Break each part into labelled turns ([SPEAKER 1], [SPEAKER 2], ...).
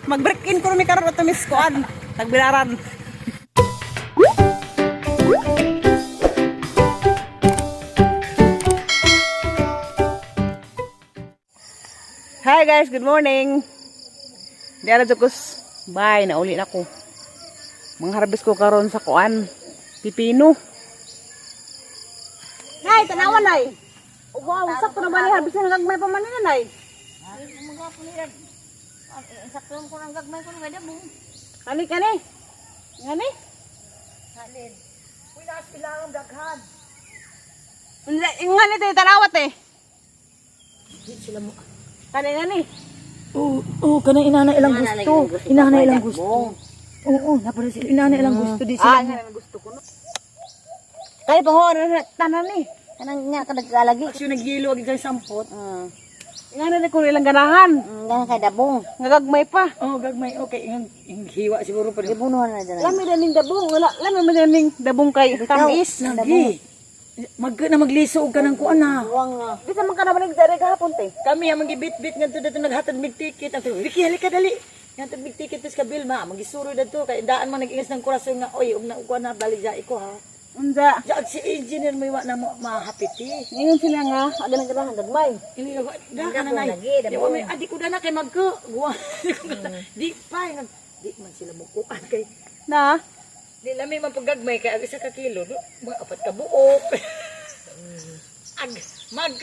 [SPEAKER 1] Mag-break in ko ni karon ato miss kuan. Tagbilaran. Hi guys, good morning. Di ara jud kus. Bye, nauli na ko. Mangharvest ko karon sa kuan. Pipino. Nay, tanawan nay. Wow, sakto na ba ni harvest na gagmay pa man ni nay?
[SPEAKER 2] Sakto ko ng gagmay ko ng mo.
[SPEAKER 1] Kani kani. Ngani?
[SPEAKER 2] Halin.
[SPEAKER 3] Uy, naas ilang daghan.
[SPEAKER 1] Ngani tayo tanawat eh.
[SPEAKER 3] Di sila mo.
[SPEAKER 1] Kani ngani.
[SPEAKER 3] Oo, oh, kanang inana ilang gusto. Inana ilang gusto. Oo, napala sila. Inana ilang gusto. Di sila.
[SPEAKER 1] Ah, ngani gusto ko no. Kani pa ho na tanan ni.
[SPEAKER 2] Kanang nga ka nagkalagi.
[SPEAKER 3] Kasi yung nagyilo, agad sa sampot.
[SPEAKER 1] Ngani na ko ilang ganahan.
[SPEAKER 2] Nga kay dabong.
[SPEAKER 1] Nga gagmay pa.
[SPEAKER 3] Oh, gagmay. Okay, yung hiwa siguro pa rin.
[SPEAKER 2] Gibunuhan na dyan.
[SPEAKER 1] Lami na ning dabong, wala lami man na ning dabong kay tamis.
[SPEAKER 3] Lagi. Mag na magliso og kanang kuan na.
[SPEAKER 2] Buwang nga.
[SPEAKER 1] Di sa man ka na balik dere gahapon te.
[SPEAKER 3] Kami ang magibit-bit ngadto dito naghatag mig ticket. Ang Vicky, halika dali. Ngadto mig ticket tas kabil ma, magisuroy dadto kay daan man nag-ingas ng kurason nga oy ug na kuan na bali ja ko ha.
[SPEAKER 1] Unsa?
[SPEAKER 3] Ja si engineer mo wa na mo mahapiti.
[SPEAKER 1] Ngayon sila nga aga nang ganahan gagmay.
[SPEAKER 3] Ini na da ka na nay. Di wa may adi ko dana kay magko. Guwa. Di pa di man sila mo kuan kay
[SPEAKER 1] Na.
[SPEAKER 3] di lami man paggagmay kay ag isa ka kilo, do, mga apat ka buok. Ag mag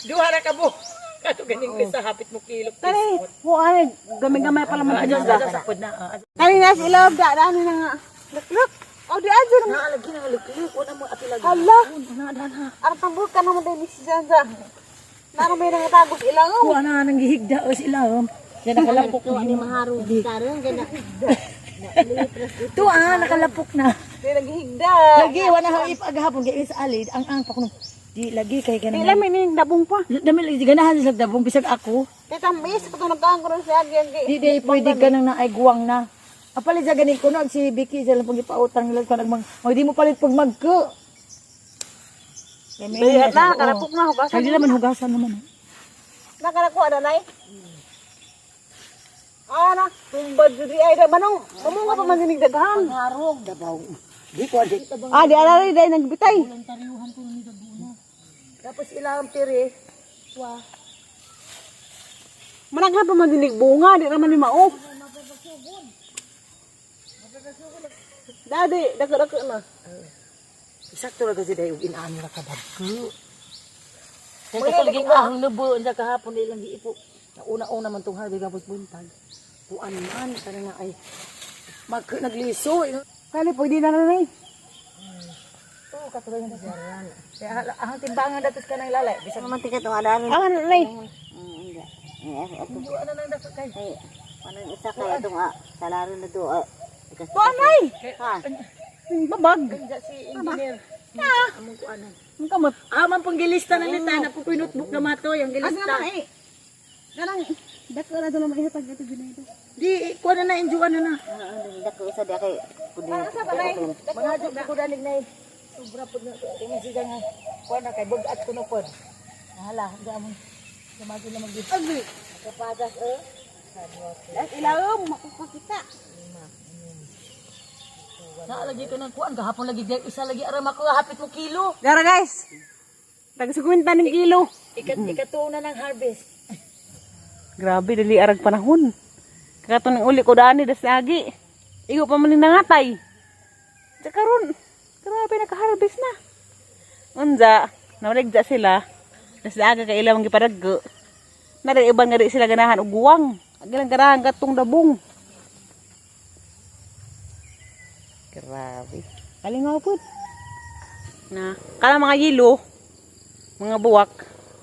[SPEAKER 3] duha ra ka buok. Kato ganing isa hapit mo kilo.
[SPEAKER 1] Kani, huwag gamay-gamay pala man
[SPEAKER 3] Adyo
[SPEAKER 1] dyan.
[SPEAKER 3] sa sakod na. Ah, adyo.
[SPEAKER 1] Kani na sila da daan na nga. Lukluk. Oh, di adyo na.
[SPEAKER 3] Na lagi na liklik wala mo apila.
[SPEAKER 1] Hala.
[SPEAKER 3] Na na.
[SPEAKER 1] Ang tambur ka naman din si Janza. Naro may nangatagos ilang. Oh.
[SPEAKER 3] Kuha na nang gihigda o sila. Yan nakalapok
[SPEAKER 2] Ito ni maharo tarong gana.
[SPEAKER 3] To ah nakalapok na.
[SPEAKER 1] Di naghihigda.
[SPEAKER 3] Lagi wala ha ipagahapon kay sa alid ang ang pa kuno. Di lagi kay
[SPEAKER 1] Di
[SPEAKER 3] kanang.
[SPEAKER 1] lang may ning dabong pa.
[SPEAKER 3] Dami lagi ganahan sila dabong bisag ako.
[SPEAKER 1] Kay tamis ko nagkaan ko ron siya agi agi.
[SPEAKER 3] Di di pwede ka nang naay guwang na. Apalit sa ganin ko no, si Vicky sa lang pag ipautang nila ko nagmang mag di mo palit pag magko.
[SPEAKER 1] Bayad na, kalapok na hugasan.
[SPEAKER 3] Kaya naman hugasan naman.
[SPEAKER 1] Nakalakuha na nay. Ah na, tumbad jud ay da manong. Mamunga pa man sinig daghan.
[SPEAKER 2] Harog dabaw.
[SPEAKER 3] Di ko adi.
[SPEAKER 1] Ah, di ara rin dai nagbitay.
[SPEAKER 3] Tapos ilang pere. Wa.
[SPEAKER 1] Managhan pa man sinig bunga, di raman ni mao. Dadi, dako-dako na.
[SPEAKER 3] Sakto ra kasi dahil inaan ra ka bagko. Kaya kasi lagi ahang nubo unsa kahapon ilang giipo. Nauna-una man tong harvest gapos buntag. Kuan man kana nga ay mag nagliso.
[SPEAKER 1] Kani pwede na na nay.
[SPEAKER 3] Oh, katuloy na siya. Kaya ahang timbangan datos ka ng lalay. Bisag
[SPEAKER 2] Naman tika tong adaron.
[SPEAKER 1] Ah, na nay.
[SPEAKER 2] Ito.
[SPEAKER 3] ano nang dapat kay.
[SPEAKER 2] Ay, panang isa kay itong ah, salaro na do. Ah.
[SPEAKER 1] Kuan nay.
[SPEAKER 2] Ha.
[SPEAKER 1] Babag.
[SPEAKER 3] Kanya si engineer. Among kuanan.
[SPEAKER 1] Ang kamot.
[SPEAKER 3] Ah, man pong gilista ng litana po ko'y notebook na mato, yung
[SPEAKER 1] Asa
[SPEAKER 3] gilista.
[SPEAKER 1] naman eh. Ganang dako na doon maihatag ito ginaydo.
[SPEAKER 3] Di, kuha na na, enjoy na na.
[SPEAKER 2] Dako isa di kay pudi.
[SPEAKER 3] Mga jud ko danig na eh. Sobra po na, tingin siya nga. Kuha na kay bugat ko na po. Nahala, hindi amon. Samagi na mag
[SPEAKER 1] Agli.
[SPEAKER 2] Kapagas eh.
[SPEAKER 1] Las ilawom makukakita.
[SPEAKER 3] Naalagi ko ng kuan, gahapon lagi, isa lagi aram ako, hapit mo kilo.
[SPEAKER 1] Gara guys. Tag 50 ng kilo.
[SPEAKER 3] Ikat, ikatuo na ng harvest.
[SPEAKER 1] Grabe dali arag panahon. Kakato ning uli ko dani das agi. Igo pa man ning nangatay. Sa karon, grabe nakaharvest na. Unja, nawaligja sila. Das aga kay ilang gipadaggo. Nari iban nga di sila ganahan og guwang. Agi lang ganahan katong dabong. Grabe. Kalingaw pud. Na, kala mga yelo, mga buwak,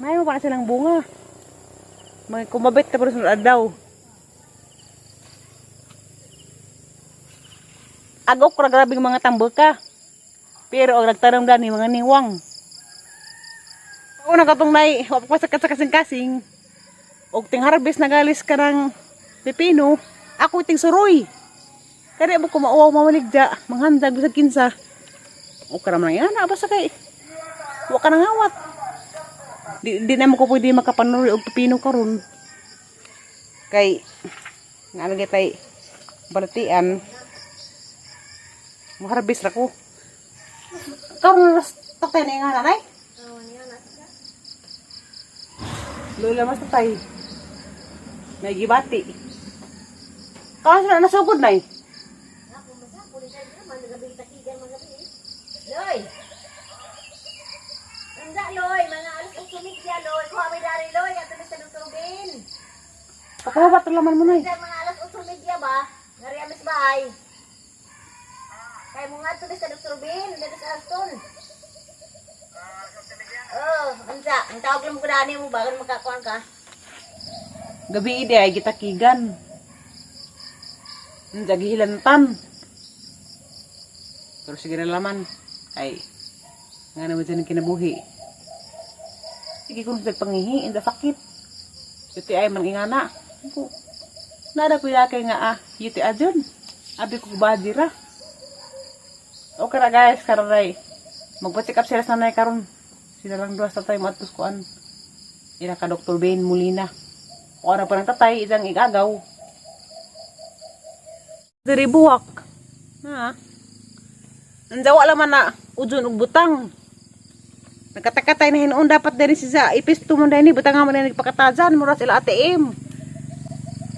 [SPEAKER 1] may mo pa na silang bunga. May kumabit na pero sunod adlaw. Agok ra grabing mga tambaka. Pero ang nagtanom dani mga niwang. Una katong nay, wa pa sa kasing-kasing. Og ting harvest na galis ka ng pipino, ako ting suroy. Kaya mo ko mauwaw mamaligja, manghandag bisag kinsa. O karam lang yan, basta kay wa ka nang awat. Di, di na mo ko pwede makapanuroy og pipino karon. Kay Nga lagi tay balatian. Maharbis ra ko. Karon ras tatay na nga nanay. Lola mas tatay. May gibati. Karon sila nasugod nay.
[SPEAKER 2] Loy! Anda, Loy! Mga alas ang sumigya, Loy! Kuha may dari, Loy! Ato na sa lutugin!
[SPEAKER 1] Pakuha ba laman mo nay?
[SPEAKER 2] Anda, mga alas 8:30 ba? Ngari amis bahay. Kay mo nga to sa Dr. Ben, dito sa Aston. Oh, unsa? Ang tawag lang mo kudani mo bagon makakuan ka.
[SPEAKER 1] Gabi ide ay gitakigan. Ang gihilantan. Pero sige na laman. Ay, nga naman dyan ang kinabuhi. Sige kung sa pangihi, ang sakit. UTI man ingana. Ako, nada ko kay nga ah, UTI dyan. Abi ko ba dira. Okay ra guys, karon magpa-check up sila sa nanay karon. Sila lang duha sa tayo matos kuan. Ila ka Dr. Ben Molina. O na pa ng tatay, isang igagaw. Diri buwak. Ha? Ang jawa laman na ujon og butang. Nagkatakatay na hinuon dapat diri si sa ipisto mo dahil ni butang nga mo na nagpakatajan mura sila ATM.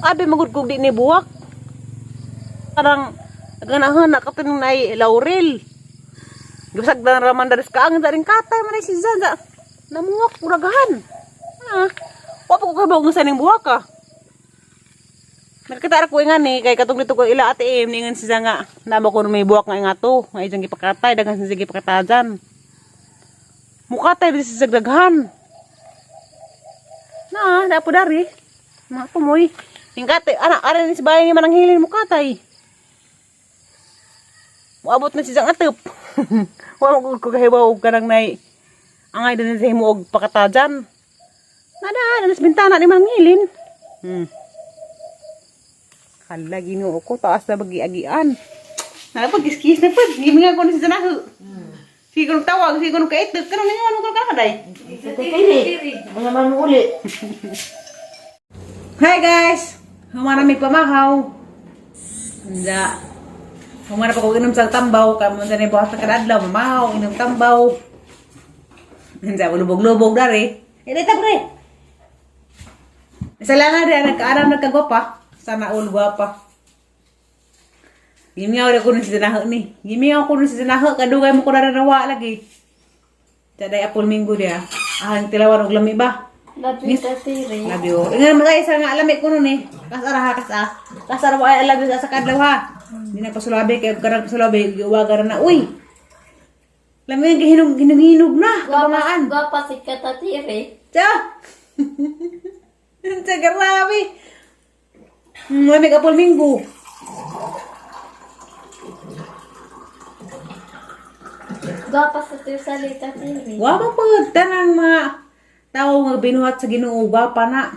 [SPEAKER 1] Abi magud kog di ni buwak. Parang ganahan na katinong nay laurel. Gibasag na raman daris ka ang daring katay man si Zaza. Namuwak uragahan. Ha? Wa pa ko kabaw nga sa ning buwak ah. Nakita ra ko nga ni kay katong dito ko ila ATM ningon si nga namo ko may buwak nga nga to nga ijang gipakatay daghan sa gipakatajan. Mukatay di si daghan. Na, na po dari. Mga tumoy. Ning katay ana ara ni si bahay ni mananghilin mukatay. Moabot na si Zang atop. Wa mo ko kahibaw og kanang nay angay din sa himo og pakatajan. Nada, na sa bintana ni mananghilin. Hala, Ginoo ko, taas na magiagian. Napag-iskis na pag, giminga ko ni si Zanahu. Sige ko tawag, sige ko kaitok, karon ningon ko ka day.
[SPEAKER 3] Sa tikiri. Mga man mo uli.
[SPEAKER 1] Hi guys! Humana may pamahaw. Handa. Humana pa ko inom sa tambaw, kamo sa ni buhat sa kadadlaw, mamahaw, inom tambaw. Handa, lubog-lubog dari. Eh, dito pre. Isa lang na rin, nagkaaram nagkagwapa. Sana all gwapa. Gimingaw na ko nun si Zanaho ni. Gimingaw ko nun si Zanaho, kadugay mo ko naranawa lagi. Taday apol minggo diya. Ah, ang tilawan og lami ba?
[SPEAKER 2] Love you, Tatiri.
[SPEAKER 1] Love you. Ingan mo guys, nga alamig ko nun eh. Kasara ha, kasa. Kasara mo ay love you sa kadlaw ha. Hindi na pasulabi, kaya karang pasulabi, giwaga na. Uy! Lamig ang hinog, hinog, hinog na. Kabangaan.
[SPEAKER 2] Gwapa si Katatiri.
[SPEAKER 1] Tiyo! Sa grabe! Lamig apol minggo.
[SPEAKER 2] Gwapa sa Tirsali, Tatiri.
[SPEAKER 1] Gwapa po, tanang mga tao nga binuhat sa Ginoo, gwapa na.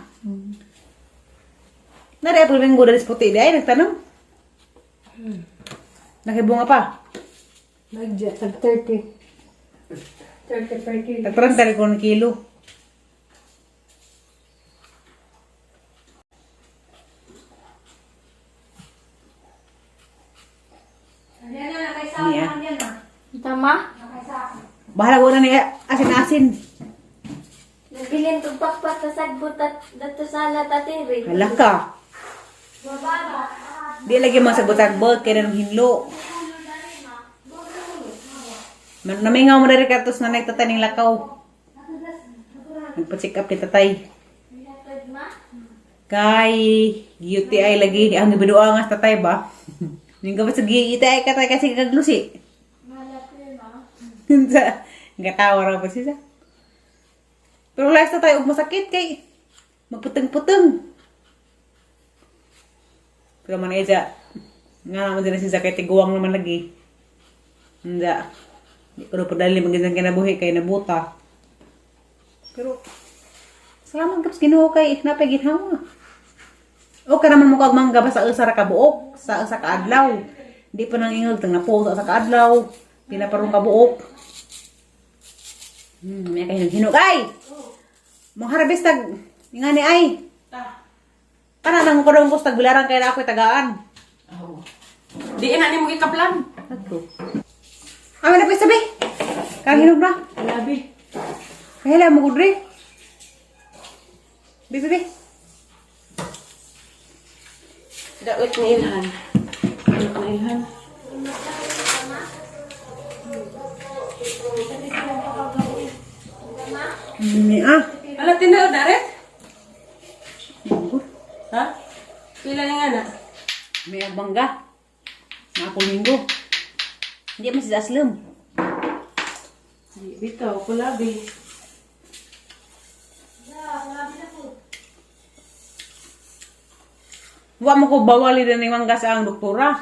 [SPEAKER 1] Nari apol minggo dalis puti di ay nagtanong. Nakibunga pa.
[SPEAKER 4] Nagja, tag 30. 30 per kilo.
[SPEAKER 1] Tag 30 ko ng kilo. Niya.
[SPEAKER 2] Tama?
[SPEAKER 1] Bahala ko na niya asin-asin.
[SPEAKER 2] Nabilin tong pakpak sa sagbot at dato sala, Tatiri.
[SPEAKER 1] Hala ka. Di lagi mga sagbot-sagbot kaya nang hinlo. Namingaw mo na rin katos na nagtataning lakaw. Nagpa-check up ni tatay. Kay UTI lagi ang gibiduha nga sa tatay ba? Ning ba sa UTI ka tay kasi kaglusi. Sa gatawa ra pa siya. Pero last tatay og masakit kay magputeng-puteng. Pero man eja nga naman din si sakit tiguang naman lagi. Hindi. Di ko na padali magandang kinabuhi kay nabuta. Pero salamat kaps Ginoo kay napay ginhawa. O ka naman mo kag mangga ba sa usa ra ka buok, sa usa ka adlaw. Di pa nang ingog tang napo sa usa ka adlaw. Pinaparong ka buok. May kahinog hinog ay. Mong harvest tag ngani ay. Kana nang ko dong tagbilaran kay na ako'y tagaan.
[SPEAKER 3] Oh. Di na nimo gikaplan.
[SPEAKER 1] Ato. Amin na sabi. Kang hinog na.
[SPEAKER 3] Labi.
[SPEAKER 1] Kahila mo kudri. Bi bi bi.
[SPEAKER 3] Daot ni ilhan. Ano ka na ilhan?
[SPEAKER 1] Ni ah.
[SPEAKER 3] Ala tinaw daret? Ha? Pila ni nga na?
[SPEAKER 1] May bangga. Na ako linggo. Hindi man si Aslem.
[SPEAKER 3] Di bitaw kulabi.
[SPEAKER 1] Wa mo ko bawali din ni mangga sa ang doktora.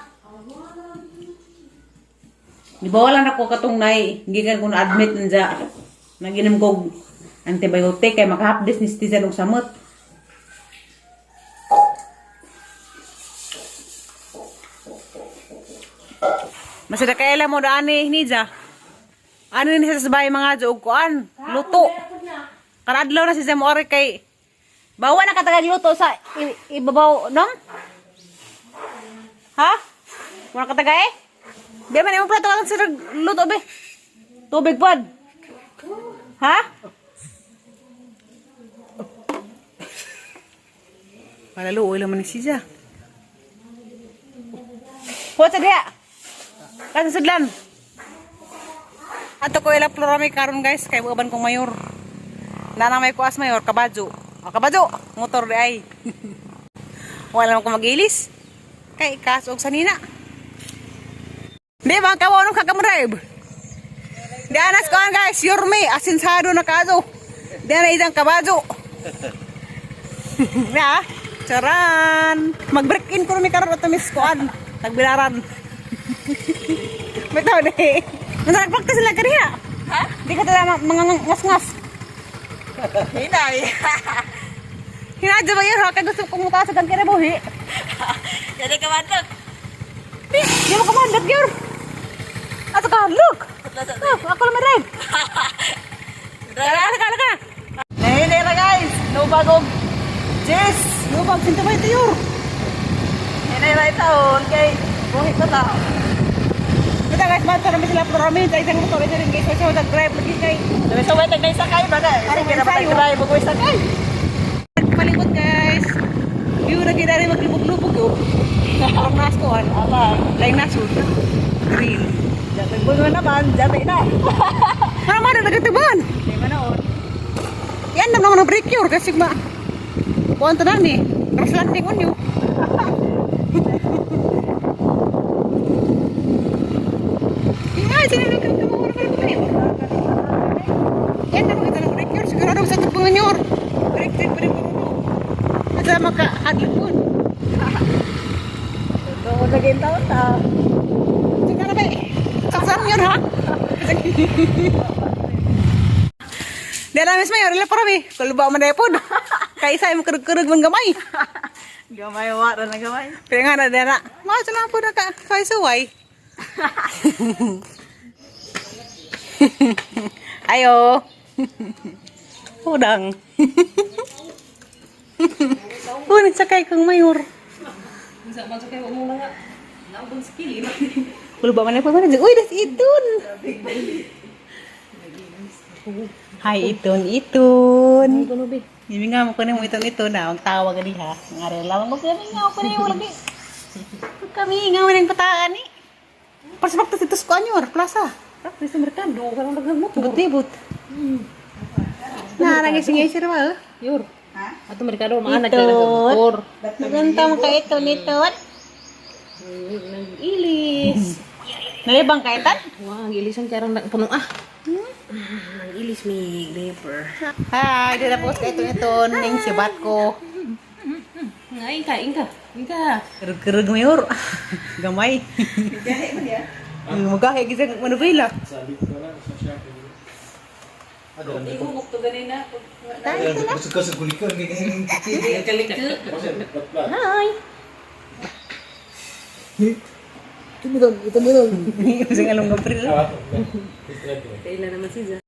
[SPEAKER 1] Gibawalan ako katong nay, gikan ko na admit nja. Naginom ko antibiotic kay makahapdes ni Stizen og samot. Masada kay mo dani nija. Ano ni sa sabay mga jo og kuan, luto. Karadlaw na si Zemo ori kay bawa na katagag luto sa ibabaw nong? Ha? Wala katagay eh? Di man imong plato kang sirag luto be. Tubig pod. Ha? Malaluoy lang man ni siya. Huwag sa diha. Kasi sudlan. Ato ko ila plurami karon guys kay uban kong mayor. Nana may kuas mayor kabadyo. O kabadyo, motor di ay. Wala man ko magilis. Kay kas og sanina. Di ba kawa nung kakamrive? Di anas ko guys, yorme asinsado na kaso. Di na isang kabadyo. Ya, charan. Mag-break in ko mi karon ato miss kuan. Tagbilaran. Bitaw di. Nagpractice lang kaniya. Ha? Di ka tala mga ngas-ngas.
[SPEAKER 2] Hinay.
[SPEAKER 1] Hinadya ba yun ha? Kaya gusto kong mutaas ang kinabuhi.
[SPEAKER 2] Jadi ka madlok.
[SPEAKER 1] Di, di mo kamandat gyur. Ato ka, look. Oh, ako lang may drive. Kala, kala, kala.
[SPEAKER 2] Nahinay ra guys. No bagong.
[SPEAKER 1] Jess, lubag, sinta ba ito yur?
[SPEAKER 2] Hinay ra taon kay buhi pa ta.
[SPEAKER 1] Kita guys, mata namin sila programi. Sa isang motor, isa rin guys. Sa isang drive, lagi kay.
[SPEAKER 2] Dami sa wetag na sakay ba na?
[SPEAKER 1] Ano,
[SPEAKER 2] Sige na
[SPEAKER 1] sayo?
[SPEAKER 2] drive ug sakay.
[SPEAKER 1] Palingkot guys. View na ginari maglubog-lubog oh. Parang nasko an.
[SPEAKER 2] Ala.
[SPEAKER 1] Lain naso. Green.
[SPEAKER 2] Jatay bunga naman, jatay na.
[SPEAKER 1] Para man nagatiban.
[SPEAKER 2] Di man noon.
[SPEAKER 1] Yan naman ang break yur kasi ma. Kuan tanan ni. Crash landing on you. Ay, sino nang kamo ka Yan naman kita ng break yur. Siguro sa tupungan yur. Break din pa rin po. At sa maka adlupon.
[SPEAKER 2] Doon lagi taon ta.
[SPEAKER 1] Sige na ba eh. Saksan yun ha? Di alam mis mayor, ila parami. Kaluba man na pod. Kaysa mo kurug-kurug man gamay.
[SPEAKER 2] Gamay wa ra na gamay.
[SPEAKER 1] Pero nga na dera. Mao sa na po na ka kay suway. Ayo. Udang. Uy, nagsakay kang mayor.
[SPEAKER 3] Unsa man sa kay mo nga. Naubon skill.
[SPEAKER 1] Kaluba man na po man. Uy, das itun. Hi, itun, itun. Hindi nga mo kunin mo itong ito na, ang tawa ka diha. Nga rin lamang ko kami nga ko ni wala gi. Kami nga mo pataan ni. Pasbak ta dito sa kanyor, plaza.
[SPEAKER 3] Practice sa merkado karong daghang motor.
[SPEAKER 1] But-but. Narangis-ngis ra ba?
[SPEAKER 3] Yor. Ha? Ato merkado maanag
[SPEAKER 1] Ito.
[SPEAKER 3] na sa motor.
[SPEAKER 1] Maganda mo ka ito nito.
[SPEAKER 3] Nag-ilis.
[SPEAKER 1] Nalibang kaitan?
[SPEAKER 3] Wah, ang ilisan kay rang puno ah. Ang ilis mi diaper.
[SPEAKER 1] Hi, dito po sa ito ito ning sibat ko.
[SPEAKER 3] Nga ingka, ingka. Ingka.
[SPEAKER 1] Kurug-kurug mayor. Gamay. Magahe man ya. Magahe gisang manubila.
[SPEAKER 5] Sabi ko na sa siya.
[SPEAKER 3] Ihumok to ganina.
[SPEAKER 5] Gusto ko sa kulikon.
[SPEAKER 3] Hi.
[SPEAKER 1] Ito mo dong. Isang along gabril.
[SPEAKER 3] Kaila naman siya.